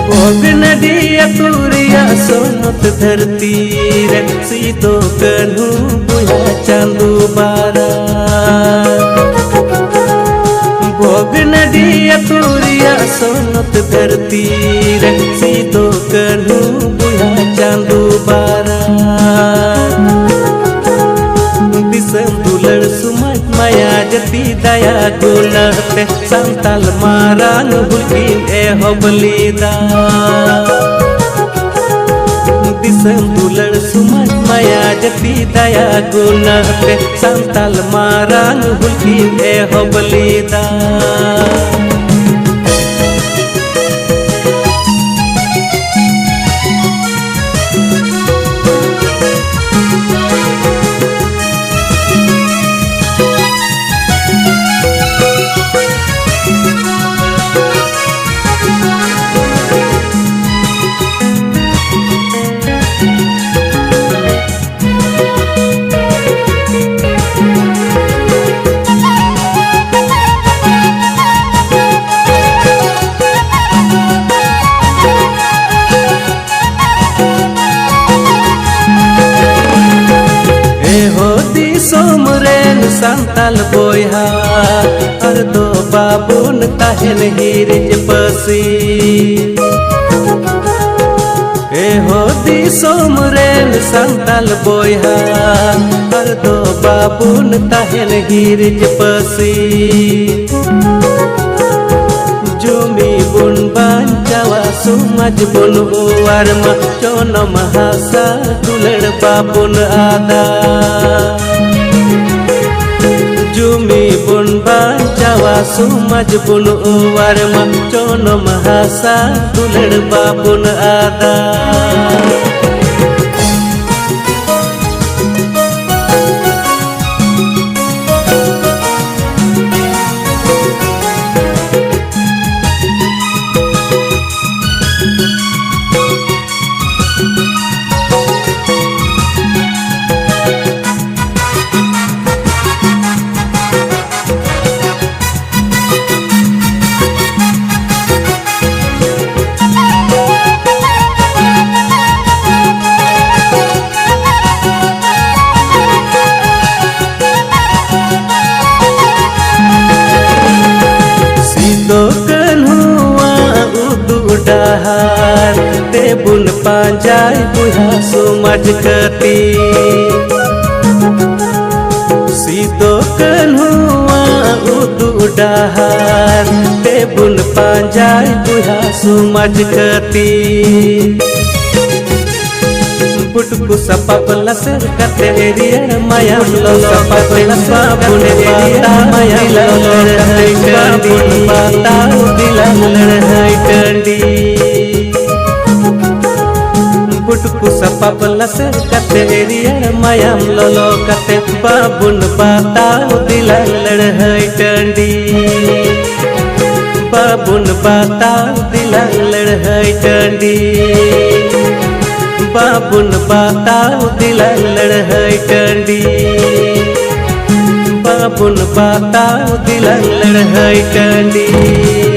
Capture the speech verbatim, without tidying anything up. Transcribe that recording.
ᱵᱷᱚᱜᱽᱱᱟᱰᱤ ᱟᱹᱛᱩ ᱨᱮᱭᱟᱜ ᱥᱚᱱᱚᱛ ᱫᱷᱟᱹᱨᱛᱤ ᱨᱮ ᱥᱤᱫᱚ ᱠᱟᱹᱱᱦᱩ ᱵᱚᱭᱦᱟ ᱪᱟᱸᱫᱩ ᱵᱟᱨᱟ᱾ ᱵᱷᱚᱜᱽᱱᱟᱰᱤ ᱟᱹᱛᱩ ᱨᱮᱭᱟᱜ ᱥᱚᱱᱚᱛ ᱫᱷᱟᱹᱨᱛᱤ ᱨᱮ ᱥᱤᱫᱚ ᱠᱟᱹᱱᱦᱩ ᱵᱚᱭᱦᱟ ᱪᱟᱸᱫᱩ ᱵᱟᱨᱟ᱾ ᱫᱤᱥᱚᱢ ᱫᱩᱞᱟᱹᱲ ᱥᱚᱢᱟᱡᱽ ᱢᱟᱭᱟ ᱡᱟᱹᱛᱤ ᱫᱟᱭᱟ ᱜᱩᱱᱟᱹ ᱛᱮ ᱥᱟᱱᱛᱟᱞ ᱢᱟᱨᱟᱝ ᱦᱩᱞ ᱠᱤᱱ ᱮᱦᱚᱵ ᱞᱮᱫᱟ᱾ ᱫᱤᱥᱚᱢ ᱫᱩᱞᱟᱹᱲ ᱥᱚᱢᱟᱡᱽ ᱢᱟᱭᱟ ᱡᱟᱹᱛᱤ ᱫᱟᱭᱟ ᱜᱩᱱᱟᱹ ᱛᱮ ᱥᱟᱱᱛᱟᱞ ᱢᱟᱨᱟᱝ ᱦᱩᱞ ᱠᱤᱱ ᱮᱦᱚᱵ ᱞᱮᱫᱟ᱾ ᱮᱦᱚ ᱫᱤᱥᱚᱢ ᱨᱮᱱ ᱥᱟᱱᱛᱟᱞ ᱵᱚᱭᱦᱟ, ᱟᱨ ᱫᱚ ᱵᱟᱵᱚᱱ ᱛᱟᱦᱮᱱ ᱦᱤᱨᱤᱡ ᱯᱟᱹᱥᱤ᱾ ᱮ ᱦᱚ ᱫᱤᱥᱚᱢ ᱨᱮᱱ ᱥᱟᱱᱛᱟᱞ ᱵᱚᱭᱦᱟ, ᱟᱨ ᱫᱚ ᱵᱟᱵᱚᱱ ᱛᱟᱦᱮᱱ ᱦᱤᱨᱤᱡ ᱯᱟᱹᱥᱤ᱾ ᱡᱩᱢᱤ ᱵᱚᱱ ᱵᱟᱧᱪᱟᱣᱟ, ᱥᱚᱢᱟᱡᱽ ᱵᱚᱱ ᱚᱣᱟᱨ ᱢᱟ, ᱡᱚᱱᱚᱢ ᱦᱟᱥᱟ ᱫᱩᱞᱟᱹᱲ ᱵᱟᱵᱚᱱ ᱟᱫᱟ᱾ ᱡᱩᱢᱤ ᱵᱚᱱ ᱵᱟᱧᱪᱟᱣᱟ, ᱥᱚᱢᱟᱡᱽ ᱵᱚᱱ ᱚᱣᱟᱨ ᱢᱟ, ᱡᱚᱱᱚᱢ ᱦᱟᱥᱟ ᱫᱩᱞᱟᱹᱲ ᱵᱟᱵᱚᱱ ᱟᱫᱟ᱾ ᱥᱤᱫᱚ ᱠᱟᱹᱱᱦᱩᱣᱟᱜ ᱩᱫᱩᱜ ᱰᱟᱦᱟᱨ ᱛᱮᱵᱚᱱ ᱯᱟᱸᱡᱟᱭ ᱵᱚᱭᱦᱟ ᱥᱚᱢᱟᱡᱽ ᱠᱟᱹᱛᱤ᱾ ᱥᱤᱫᱚ ᱠᱟᱹᱱᱦᱩᱣᱟᱜ ᱩᱫᱩᱜ ᱰᱟᱦᱟᱨ ᱛᱮᱵᱚᱱ ᱯᱟᱸᱡᱟᱭ ᱵᱚᱭᱦᱟ ᱥᱚᱢᱟᱡᱽ ᱠᱟᱹᱛᱤ᱾ ᱵᱩᱴ ᱠᱚ ᱥᱟᱯᱟᱵ ᱞᱟᱥᱮᱨ ᱠᱟᱛᱮ, ᱨᱮᱭᱟᱲ ᱢᱟᱭᱟᱢ ᱞᱚᱞᱚ ᱠᱟᱛᱮ, ᱵᱟᱵᱚᱱ ᱵᱟᱛᱟᱣ ᱫᱤᱞᱟᱝ ᱞᱟᱹᱲᱦᱟᱹᱭ ᱴᱟᱺᱰᱤ᱾ ᱵᱟᱵᱚᱱ ᱵᱟᱛᱟᱣ ᱫᱤᱞᱟᱝ ᱞᱟᱹᱲᱦᱟᱹᱭ ᱴᱟᱺᱰᱤ᱾ ᱵᱩᱴ ᱠᱚ ᱥᱟᱯᱟᱵ ᱞᱟᱥᱮᱨ ᱠᱟᱛᱮ, ᱨᱮᱭᱟᱲ ᱢᱟᱭᱟᱢ ᱞᱚᱞᱚ ᱠᱟᱛᱮ, ᱵᱟᱵᱚᱱ ᱵᱟᱛᱟᱣ ᱫᱤᱞᱟᱝ ᱞᱟᱹᱲᱦᱟᱹᱭ ᱴᱟᱺᱰᱤ᱾ ᱵᱟᱵᱚᱱ ᱵᱟᱛᱟᱣ ᱫᱤᱞᱟᱝ ᱞᱟᱹᱲᱦᱟᱹᱭ ᱴᱟᱺᱰᱤ᱾ ᱵᱟᱵᱚᱱ ᱵᱟᱛᱟᱣ ᱫᱤᱞᱟᱝ ᱞᱟᱹᱲᱦᱟᱹᱭ ᱴᱟᱺᱰᱤ᱾ ᱵᱟᱵᱚᱱ ᱵᱟᱛᱟᱣ ᱫᱤᱞᱟᱝ ᱞᱟᱹᱲᱦᱟᱹᱭ ᱴᱟᱺᱰᱤ᱾